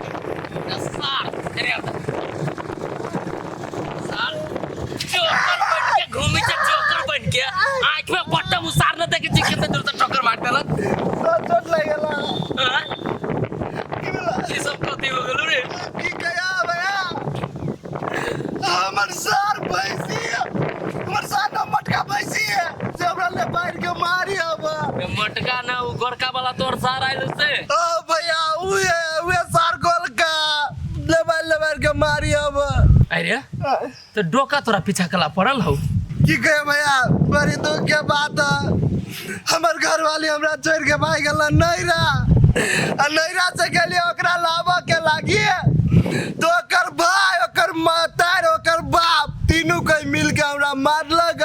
सार अरे सार जोकर बन के घूमी छै जोकर बन के आँख में बट्टा मुसार न देखे छी कते दूर से ठोकर मार देलक चोट लागि गेला हाँ? की भेला ई सब कथी हो गेलो रे की कया भैया हमर सार भैंसी हमर सार न मटका भैंसी है से हमरा ले बाहर के मारी अब ए मटका ना उ गोरका वाला तोर सार आइल से ओ भैया उहे उहे सार गोल का लेबार लेबार के मारी अब अरे तो डोका तोरा पीछा कला पड़ल हौ की कहे भैया बड़ी दुख के बात है हमर घर वाली हमरा छोड़ के भाग गेल नैरा आ नैरा से गेलिए ओकरा लाबऽ के लागी तो ओकर भाई ओकर माता ओकर बाप तीनू कोई मिल के हमरा मारलक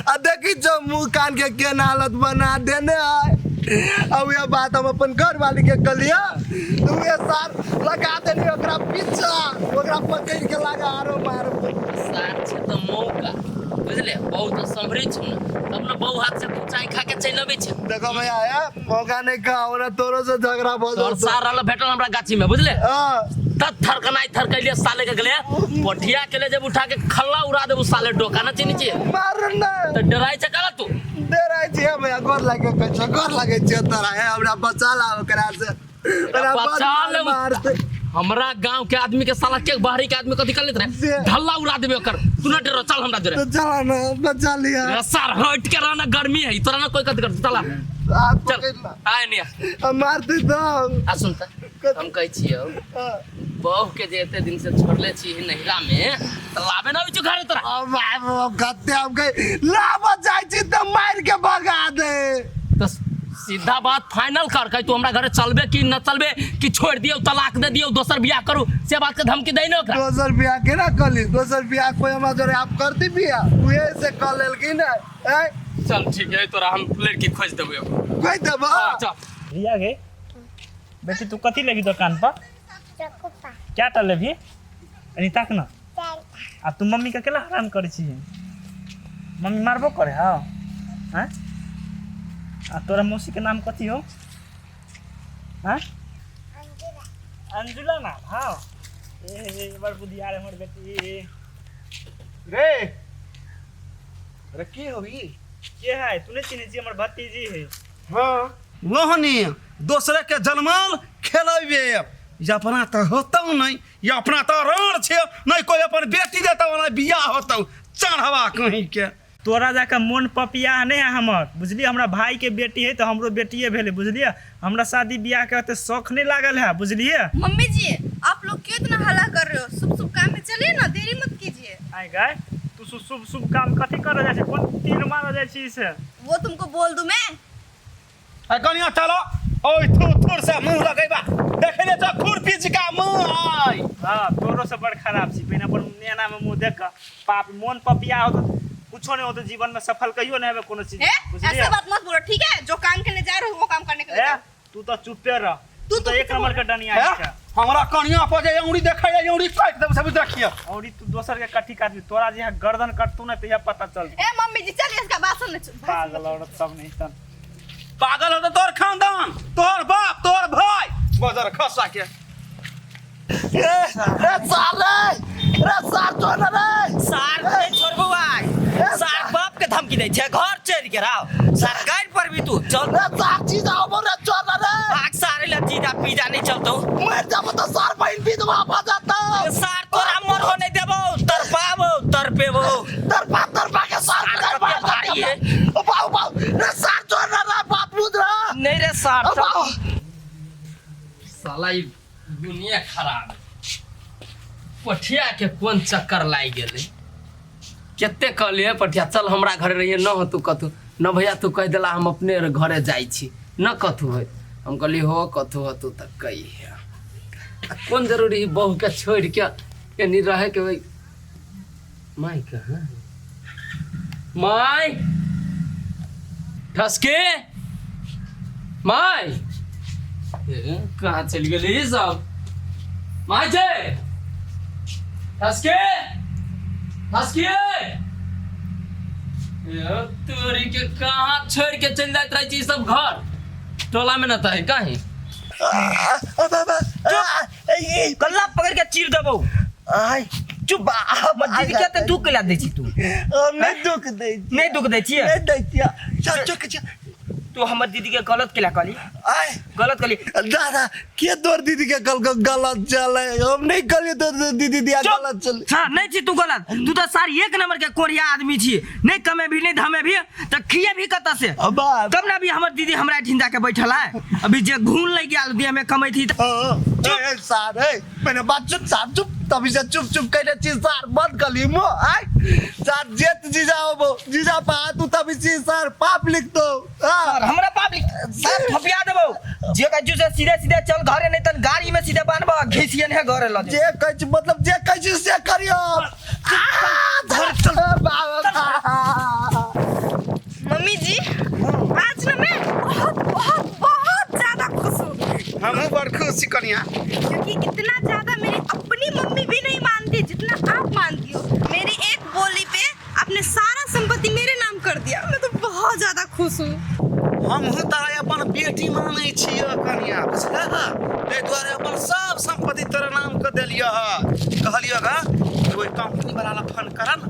आ देखी जो मुंह कान के केना हालत बना देने है आ उहे बात हम अपन घर वाली के कहलिए तो उहे सार लगा देली ओकरा पीछा ओकरा पकड़ के लगा आरो मार सार छै तऽ मौका बुझले बहु तऽ सम्हरै छौ ने तब ने बहु हाथ से कुचाई खा के चलि अबै छै देखो भैया ए, मौका नहीं का हमरा तोरो से झगड़ा भऽ तोहर जेतौ। सार रहल भेटल हमरा गाछी में बुझले हाँ तब थरकनाइ थरकैलिए साले के गेले पठिया के ले जब उठा के खल्ला उड़ा देबू साले डोका ना चिन्ह छियै मार ना तऽ डराइ छै काला तू डराइ छियै भैया गोर लागे कहै छियै गोर लागे छियै तोरा हे हमरा बचा ला ओकरा से ओकरा बड़ बचा मार लेबू। मारतै हमरा गांव के आदमी के साला के बाहरी के आदमी कथी कर लेत रहे से- ढल्ला उड़ा देबे ओकर तू ना डरो चल हमरा जोरे तो चला ना बचा लिया रे सार हट के रहना गर्मी है तोरा ना कोई कथी कर चला हाथ चल पकड़ ला आय निया आ मारतै तब आ सुन त हम कहै छियौ हाँ। बहू के जे एते दिन से छोड़ले छी नहिरा में त लाबे ना आबै छौ घरे तोरा ओ बाबू कते हम कहे लाबऽ जाइ छी तऽ मारि के भगा दे त सीधा बात फाइनल कर कह तू हमरा घरे चलबे कि न चलबे कि छोड़ दियौ तलाक दे दियौ दोसर बियाह करू से बात के धमकी दै ने ओकरा दोसर बियाह केना कली दोसर बियाह कोई हमरा जोरे आप करती बियाह उहे से कऽ लेलखिन है ऐ चल ठीक है तोरा हम लड़की खोज देबै एगो। कोई देबा हाँ, चल रिया गे बेटी तू कथी लेबी दोकान पर चकोपा क्या टा लेबी एनी ताक ना चारिटा आ तू मम्मी के केला हरान करै छी मम्मी मारबो करे हौ आँय आ तोरा मौसी के नाम कथी हो आँय अंजुला अंजुला नाम हौ ए ए, बड़ बुधियार है हमर बेटी रे अरे के होबी के है तू नहीं चिन्है छी हमर भतीजी है हाँ लोहनी दोसरे के जनमल खेलेबे या अपना तऽ होतौ नहि या अपना तऽ रण छै नहि कोई अपन बेटी देतौ नहि बियाह होतौ चढ़वा कहीं के तोरा जाके मोन पपिया नहीं है हमर बुझलिए हमरा भाई के बेटी है तो हमरो बेटिए भेलै बुझलिए हमरा शादी बियाह के ओते शौक नहीं लागल है बुझलिए मम्मी जी आप लोग क्यों इतना हल्ला कर रहे हो शुभ शुभ काम में चलिए ना देरी मत कीजिए आइ गाय तू शुभ शुभ शुभ काम कथी करऽ जाइ छै कोन तीर मारऽ जाइ छी से वो तुमको बोल दूं मैं आ कनिया चलो ओइ थुर थुर से मुंह लगैबा देखे ने तो खुरपी जिका मुंह आइ हाँ तोरो से बड़ खराब छी पहिने अपन नेना में मुंह देख कऽ पाप मोन पपिया हो तो कुछो नहीं होतो जीवन में सफल कहियो नहीं हेबे कोनो चीज ए, बुझलिए ऐसे बात मत बोलो ठीक है जो काम के लिए जा रहे हो वो काम करने के लिए ए जाओ। तू तो चुपे रह तू तू तो तो एक कुछ नंबर के डनिया हैं? छै हमरा कनिया पर जे औंरी देखै जे औंरी काटि देब सब देखिए और ई तू दोसर के कट्ठी काटबी तोरा जे गर्दन कटतू ना तहिया पता चल ए मम्मी जी चलिए इसका बात सुन ले पागल औरत सब नहीं तन पागल हो तो तोर खानदान तोहर बाप तोहर भाई बजर खसा के ए रे साले रे सार छोड़ ना रे सार नहीं छोड़बो भाई सार बाप के धमकी दै छै घर चलि के राव सार गाड़ि पर भी तू चल रे सार चीज आवो रे छोड़ ना रे भाग सारे ला जीजा पीजा नहीं चलतो मर जाबो तो सार बहन भी तो आ जाता सार तोरा मर हो नहीं देबो तरपाबो तरपेबो तरपा तरपा के सार सार मार कते भारी है ओ बाऊ बाऊ रे सार छोड़ ना रे बात बुझ रे नहीं रे सार ओ बाऊ साला ई दुनिया खराब है। पठिया के कोन चक्कर लागि गेलै कते कहलियै पठिया चल हमरा घरे रहिए न हो तू कतहु न भैया तू कहि देला हम अपने घरे जाइ छी न कतहु होय हम कहली हो कतहु होतौ तऽ कहिहे आ कोन जरूरी बहूके छोड़ि के एनी रहैके होय माय कहाँ है? माय ठसके माय ए, कहाँ चलि गेलै ई सब माय छै ठसके ठसके ए तोरी के कहाँ छोड़ के चल जाइत रहै छी सब घर टोला में न त है कहीं गल्ला पकड़ के चीर देबौ आय चुप दीदी के तऽ दुख केला दै छी तू हम नहि दुख दै छी नहि दुख दै छियै नहि दै छियै चल चुक चुक तू हमर दीदी के गलत केला कहली आय गलत कहली दादा के तोर दीदी के कल के गलत चले हम नहीं कहलिए तोर दीदी दिया चुप। गलत चले हाँ नहीं छी तू गलत तू तो सार एक नंबर के कोरिया आदमी छी नहीं कमे भी नहीं धमे भी तो खिए भी कतऽ से अब तब ना अभी हमर दीदी हमरा एठिन जाके बैठल है अभी जे घून लग गेल देह में कमै थी त- ए सार ए मैंने बात चुप सार चुप तभी से चुप चुप कहने छी सार बंद कर ली मुंह आय सार जेत जीजा होबो जीजा पा तू तभी छी सार पाप लिख दो हां और हमरा पाप सार थपिया देबौ जे कह से सीधे सीधे चल घरे नहीं तन गाड़ी में सीधे बान्हबौ घिसियन है घरे ल जे कहै छी मतलब जे कहै छी से करियो घर चल बाबा मम्मी जी आज ना मैं बहुत बहुत बहुत ज्यादा खुश हूँ हमहूँ बड़ खुश छी कनिया क्योंकि इतना ज्यादा मेरी अपनी मम्मी भी नहीं मानती जितना आप मानती हो। मेरी एक बोली पे आपने सारा संपत्ति मेरे नाम कर दिया। मैं तो बहुत ज्यादा खुश हूँ। हमहूँ तोरा अपन बेटी मानै छियै कनिया, बुझलह? ताहि दुआरे अपन सब सम्पत्ति तोरा नाम कऽ देलियह। कहलियह गा ओहि कंपनी वाला लग फोन कर ने,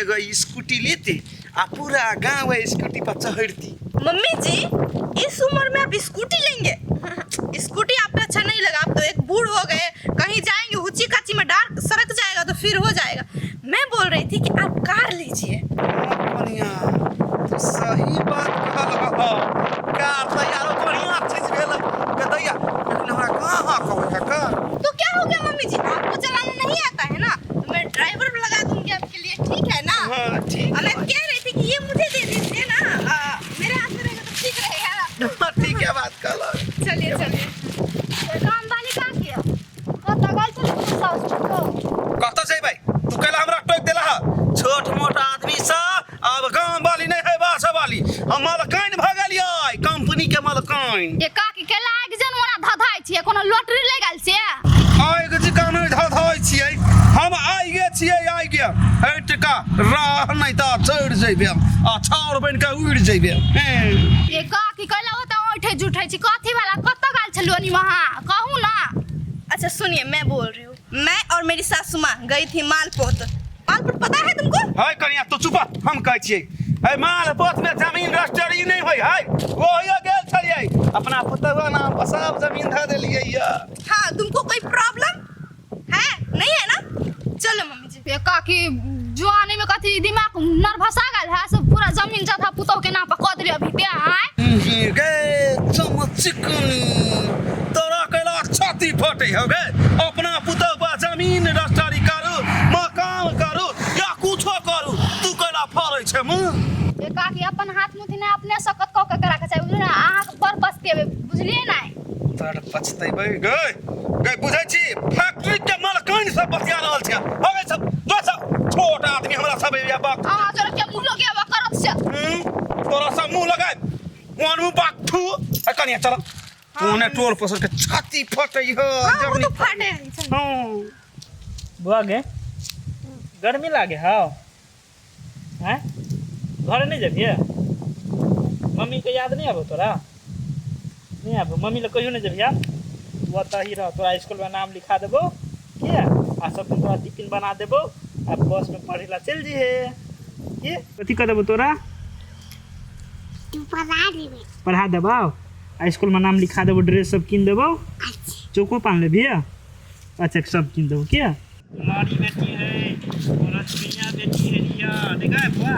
एगो स्कूटी लेती आ पूरा गाँव ओहि स्कूटी पर चढ़ती। मम्मी जी इस उम्र में आप स्कूटी लेंगे? स्कूटी आप पे अच्छा नहीं लगा, आप तो एक बूढ़ हो गए, कहीं जाएंगे हुची काची में डार्क सरक जाएगा तो फिर हो जाएगा। मैं बोल रही थी कि आप कार लीजिए। कनिया तू सही बात कहलह, कार तऽ यारो बढ़िआँ चीज भेलै गदैया, लेकिन हमरा कहाँ कहबै है कार। तो क्या हो गया मम्मी जी, आपको चलाना नहीं आता है ना, तो मैं ड्राइवर लगा दूंगी आपके लिए, ठीक है ना? हाँ ठीक। और मैं कह रही थी कि ये मुझे दे दीजिए ना, मेरे हाथ में रहेगा तो ठीक रहेगा। ठीक है बात कहलह। चलिए चलिए। काम वाली का किया कतऽ गेल छलै तू साउस को? कतऽ जेबै तू? कैला हमरा टोकि देलह? छोट मोट आदमी सँ आब गाम वाली नहि है बास वाली, हम मलकाइन भऽ गेलियै, कंपनी के मलकाइन। ये काकी के लाग जन ओना धधाइ छियै, कोनो लॉटरी लागि गेल छियै? आगि जकाँ नहि धधै छियै हम, आइगे छियै आइगे। हटि कऽ रह नहि तऽ चढ़ि जेबै आ छाउर बनि कऽ उड़ि जेबै। ये काकी कैला ओतऽ ऐठै जुठै छी? कथी वाला कतऽ गेल छलु अनी वहाँ कहू ना। अच्छा सुनिए, मैं बोल रही हूँ, मैं और मेरी सासू माँ गई थी मालपोत। मालपोत पता है तुमको? है कनिया तू चुप, हम कहै छियै है माल पोत में जमीन रजिस्ट्री नहि होइ है, ओहियो गेल छलियै, अपना पुतहुआ नाम पर सब जमीन धऽ देलियै यऽ। हाँ तुमको कोई प्रॉब्लम है नहीं है ना? चलो मम्मी जी। ये काकी जुआनी में कथी दिमाग नर्वस आ गेल है, सब पूरा जमीन जथा पुतहु के नाम पर कऽ देलियै अभी ते आय। गे चमचिकनी तोरा कैला छाती फटे हो गे? अपना पुतहुआ जमीन रजिस्ट्री करू, मकान करू या कुछो करू, तू कैला फड़ै छै मुँह? ये काकी अपन हाथ मुथी ने अपने सकत कऽ के करा के चाही, बुझलियै ने? अहाँके बड़ पछतेबै, बुझलियै ने? तर पछतेबै गे? गे बुझै छी फैक्ट्री के मालकाइन सब बतिया रहल छै। हो गए सब जो सब छोट आदमी हमरा सब या बाप। अहाँ जोर के मुँह लगेबा करत से। तोरा सब मुँह लगाय वन मुँह बाक थू। ए कनिया चल, तू ने टोल पसर के छाती फटै हो। हाँ वो तो फटे हैं, चलो। हाँ बुआ गे गर्मी लागे हौ? हैं घरे नहीं जबिए? मम्मी के याद नहीं आबो तोरा? नहीं आबो? मम्मी लग कहियो नहीं जबिया, तू ओतऽ ही रह, तोरा स्कूल में नाम लिखा देबो किया आ सब दिन तोरा टिफिन बना देबो आ बस में पढ़े ला चल जिहे। के कथी कर देबो तोरा? तू पढ़ा देबे। पढ़ा देबो आ स्कूल में नाम लिखा देबो, ड्रेस सब कीन देबो। अच्छा। चोको पान लेबिहे? अच्छा सब कीन देबो। किया तुम्हारी बेटी है लक्ष्मीया बेटी है रिया, देखा है बुआ?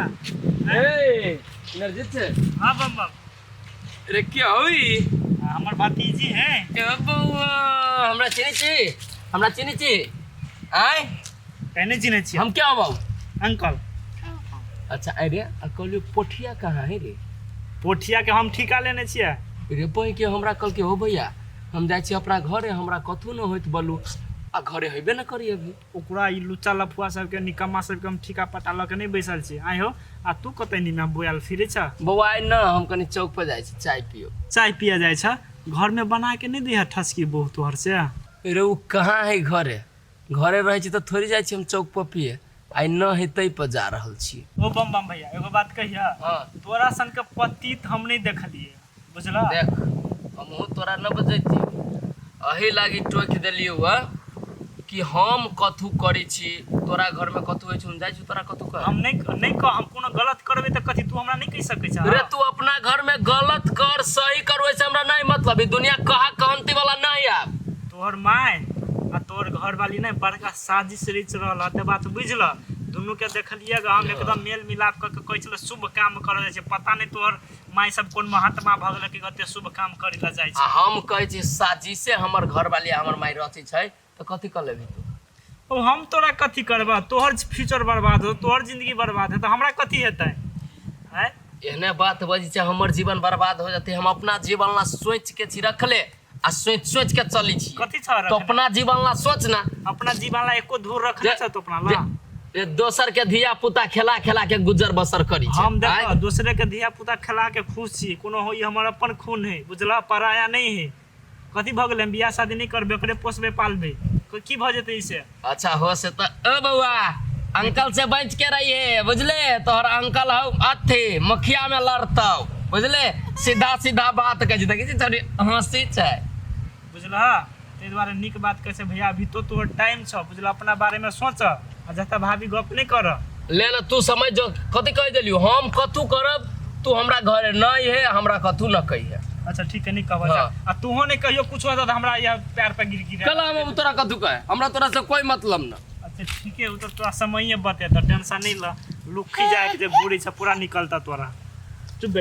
ए इंद्रजीत से। हाँ बम बम। रे के होई? हमर भतीजी है। ए बउआ हमरा चिन्है छी? हमरा चिन्है छी आय? कहने चिन्है छी। हम क्या होबौ? अंकल। अच्छा अरे आ कहलियो पोठिया कहाँ है रे? पोठिया के हम ठीका लेने छियै। रे बहि के हमरा कहलकै हो भैया हम जाइ छी अपना घरे, हमरा कथू न होइत बलू आ घरे हेबे न करी अभी। ओकरा ई लुच्चा लफुआ सबके निकम्मा सबके हम ठीका पटा लऽ के नहि बैसल छी। आइ हो आ तू कतऽ निमे बोआल फिरै छ? बौआ आइ न हम कनी चौक पर जाइ छी चाय पियो। चाय पिया जाइ छ? घरमे बना के नहि दै है ठसकी बहु तोहर से? रे ओ कहाँ है घरे? घरे रहै छी तऽ थोड़ी जाइ छी हम चौक पर पिए। आइ न है तै पर जा रहल छी। ओ बम बम भैया एगो बात कहिया? हाँ। तोरा सन के पतित हम नहीं देखलिए, बुझला? देख, हमहूँ तोरा न बजैती, एही लागी टोकि देलियौ हँ कि हम कथू करै छी, तोरा घरमे कथू होइ छै, हम जाइ छी तोरा कथू कह। हम नहीं नहीं कह, हम कोनो गलत करबे तऽ कथी तू हमरा नहीं कहि सकै छह? रे तू अपना घरमे गलत कर सही कर वैसे हमरा नहीं मतलब, ई दुनिया कहा कहंती वाला नहीं आब। तोहर माय आ तोहर घरवाली ने बड़का साजिश रचि रहल हँ, ते बात बुझल? दुनू के देखलिए ग हम एकदम मेल मिलाप कऽ के कहै छलै शुभ काम करऽ जाइ छै, पता नहीं तोहर माय सब कोन महात्मा भऽ गेलै कि कते शुभ काम करै लए जाइ आ छै। हम कहै छी साजिशे हमर घरवाली आ हमर माय रचै छै तऽ कथी कऽ लेबही तू? ओ हम तोरा कथी करबह? तोहर फ्यूचर बर्बाद हो, तोहर जिंदगी बर्बाद है तऽ हमरा कथी हेतै? आँय, एहने बात बजै छै हमर जीवन बर्बाद हो जेतै। हम अपना जीवन ला सोचि के छी रखले आ सोचि सोचि के चलै छी। कथी छ तो रखने? अपना जीवन ला सोच ना। अपना जीवन ला एको धूर रखने छ तो अपना ला? जे दोसर के धिया पुता खेला खेला के गुजर बसर करी छै। हम देख आँय? दूसरे के धिया पुता खेला के खुश छी, कोनो हो ई हमर अपन खून है, बुझला? पराया नहीं है। कथी भऽ गेलै? हम बियाह शादी नहीं करबै, ओकरे पोसबै पालबै, की भऽ जेतै ई से? अच्छा हो से त ओ बउआ, अंकल से बच के रहिए, बुझले? तोहर अंकल हौ अथी मुखिया में लड़तौ, बुझले? सीधा सीधा बात कहै छै, देखै छी छौड़ी हंसी छै। बुझलह? ताहि दुआरे नीक बात कहै छै भैया, अभी तो तोहर टाइम छौ, बुझलह? अपना बारेमे सोच आ जतऽ भाभी गप नहि कर। ले न तू समझ जो कथी कहि देलियौ, हम कथू करब तू हमरा घरे नहीं है, हमरा कथू न कहिए। अच्छा ठीक है, नहीं कहबह जा। हाँ। आ तूहो नहीं कहियो कुछो तऽ हमरा यह पैर पर गिर गिर। कल हम तोरा कथू कहे, हमरा तोरा से कोई मतलब न। अच्छा ठीक है, ओ तऽ तोरा समये बतेतऽ, टेंशन नहीं ल। लुखी जाके जे घूरै छै पूरा निकलता तोरा। चुप बेटा।